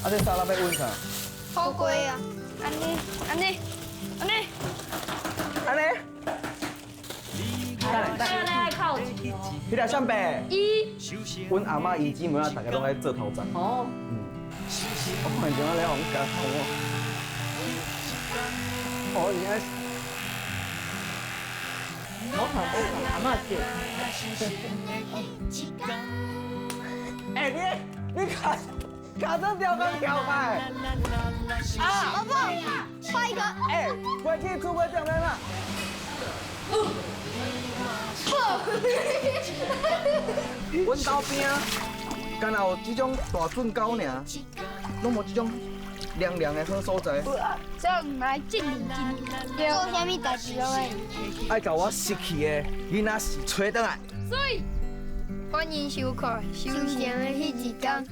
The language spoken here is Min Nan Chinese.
啊，這沙拉欲煨啥？好貴啊！按呢，按呢，按呢。按呢？等下愛靠錢哦。彼个啥白？一。阮阿嬤伊姊妹啊，逐家攏愛做頭鬃。哦。嗯。我看見我咧，互教我。哦，而家。無看無看，阿嬤叫。欸，你卡卡這條剛跳開。啊！老婆，換一個。欸，回去煮粿條面啦。好。阮兜邊仔，敢若有這種大圳溝爾，攏無這種涼涼的好所在。這樣來進進，做啥物代誌攏會。愛共我失去的囡仔是揣轉來。水。歡迎收看《收成的彼一天》。